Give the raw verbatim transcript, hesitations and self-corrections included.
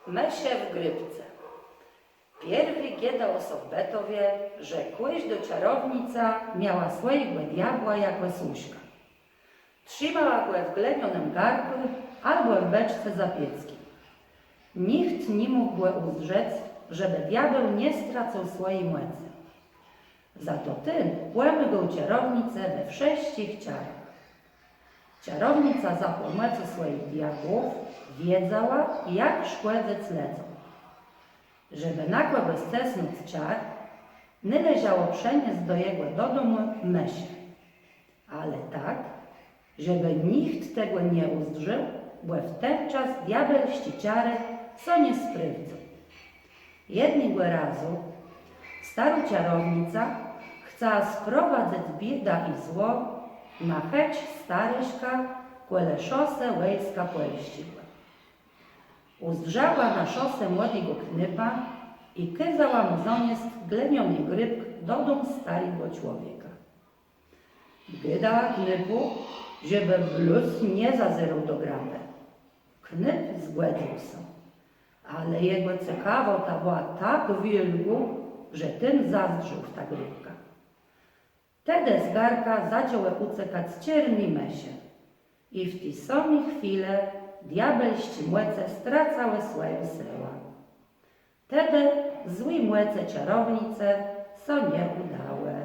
Mëszë w grôpce. Pierwi gôdało sã w Bëtowie, że kòżdô czarownica miała swòjégò diôbła jakò służkã. Trzimała gò w glinionym garkù abò w beczce za piéckiem. Nicht ni mógł gò ùzdrzec, żebë diôbéł nie stracył swòji mòcë. Za to ten pòmôgôł czarownicë we wszëtczich czarach. Czarownica za pòmòcą swòjich diôbłów wiedzała, jak szkòdzëc lëdzóm. Żebë na kògòs cësnąc czar, nôleżało przëniesc do jegò dodomù mëszë. Ale tak, żebë nicht tegò nie ùzdrzôł, bò w ten czas diôbelsczé czarë sã nie sprôwdzą. Jednégò razu stôrô czarownica chca sprowadzëc biédã i zło na chëcz starëszka kòle szosë wòjska pòlsczégò. Ùzdrzała na szosë młodégò knôpa i kôzała mù zaniesc gliniony grôpk do dóm stôrégò człowieka. Gôdała knôpù, żebë blós nie zazérôł do grabë. Knôp zgòdzył sã, ale jegò cekawòta bëła tak wiôlgô, że ten zazdrzôł w tã grôpkã. Tedë z garka zaczãłë ùcekac czôrné mëszë i w ti sami chwilë diôbelsczé mòce stracëłë swòjã sëłã. Tedë złé mòce czarownicë sã nie ùdałë.